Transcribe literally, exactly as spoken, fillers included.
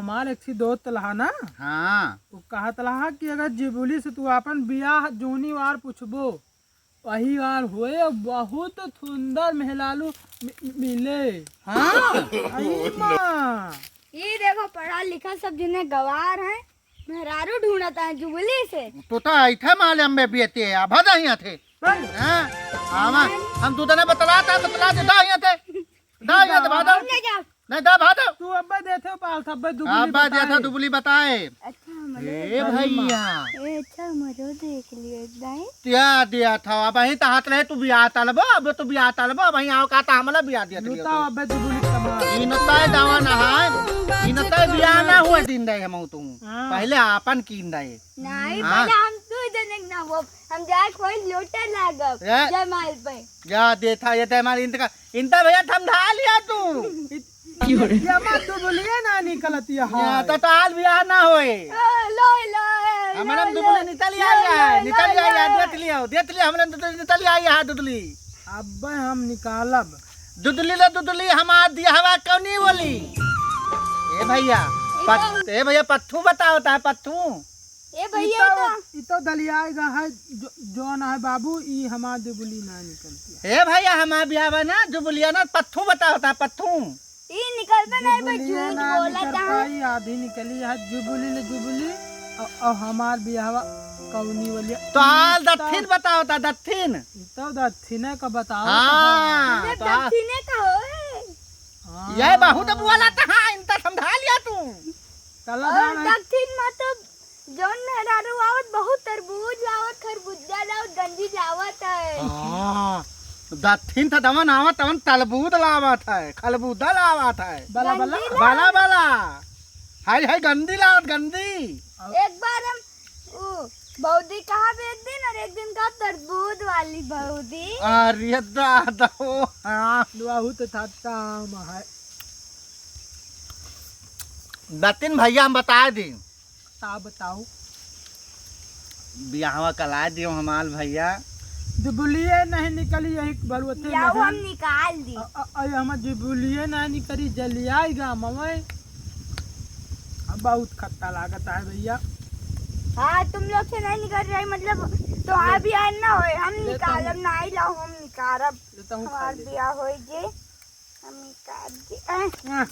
हमार एक ठी दोस्त लहा ना, हाँ। उ कहत लहा कि अगर जुबली से तू आपन बियाह जोनी वार पूछबो, वही वार होए, बहुत सुंदर मेहलालू मि-, मिले। हाँ। अई माँ। ई देखो, पढ़ा लिखा सब जिन्हें गवार हैं, मेहरारू ढूंढत हैं जुबली से। तो तो आई थे माले अम्बे बेटे, अब दहिया थे। बस। हाँ, आवा, हम तू तने बतला था, बतला दे, दहिया थे। दहिया थे, भादो। हम ले जाओ। नहीं, दा भादो। तू अब्बे देथे पाल था, अब्बे दुबली अब्बे बताए। देथे दुबली बताए। अच्छा, हमरो ए अरे माँ। भैया। ए, अच्छा, हमरो देख लियो एक दाई। क्या दिया था? अब वहीं तो हाथ रहे, तू बियाह तलबो, अब तू बियाह तलबो, अब वहीं आओ का, तो हमला बियाह दिया लुता तलियो। अब्बे दुबली कमा। इनता दावा ना है, इनता बियाह ना हुआ दिन रहे हम तू। हाँ। पहले आपन कीन रहे। नहीं, हाँ। पहले हम तू जनेक ना वो, हम जाए कोई लोटा लागब, ए? जयमाल पे। जा देथा, ये तो हमारे इंतका, इंता भैया थम धा लिया तू। इत-, ये, ये मत दुबलिए ना निकलती है। या तो ताल बियाह ना होए। ए, लो, लो, ए, हमरे लो, में दुबली लो, निकल लो, आई है, लो, निकल लो, आई है, लो। देख लियो, देख लियो, हमरे में दुबली निकल आई है, दुबली। अब्बे हम निकालब। दुदली ले दुदली, हमार दिया हवा कौनी बोली? ए भैया, पत-, ए भैया, पत्थू बताओ ता है, पत्थू। ए भैया, ई तो, ई तो दलियाएगा है, जो, जौन है बाबू, ई हमार दुबली ना निकलती है। ए भैया, हमार बियाह बा ना, दुबलिया ना, पत्थू बताओ ता है, पत्थू। ई निकलबे नहीं बे, दुबलिया झूठ ना बोला निकल था। पाई, आधी निकली है, जुबली ले जुबली, और, और हमार बियाहवा कौनी वाली। तो हाल ई तो दत्थिन बताओ ता, दत्थिन। ई तो दत्थिने का बताओ ता। हाँ, ये तो दत्थिने का हो है। हाँ। ये बहुत बोला था, हाँ, इनका समझा लिया तू। चला और जाना। दत्थिन में तो जौन मेहरारू आवत, बहुत तरबूज लावत, खरबूजा लावत, गंजी लावत है। हाँ, दत्थिन था दमन आवत, तमन तलबूद लावत है, खलबूदा लावत है। बला, बला। गंजी लावत। बला, बला। हाय, हाय, गंदी लावत, गंदी। एक बार हम, उ, भौजी कहा एक दिन और एक दिन कहा तरबूज वाली भौजी। अरे दादा, ओ, हाँ। बहुत था काम है। दत्थिन भैया हम बता दी। ता बताओ। बियाहवा कला दियो हमार भैया। जुबलिए नहीं निकली, यही बरुअते लाओ, नहीं। हम निकाल दी। अ, अ, अ, हमार जुबलिए नहीं निकली, जलियाई गाम में। अब बहुत खट्टा लागत है भैया। हाँ, तुम लोग से नहीं निकल रही, मतलब, तो अभी आन ना होए, हम ले तो निकालब, हम ना आई लाओ, हम निकारब। ले तो हम खा हमार ले। बियाह होई जे, हम निकाल दे। अ। हाँ।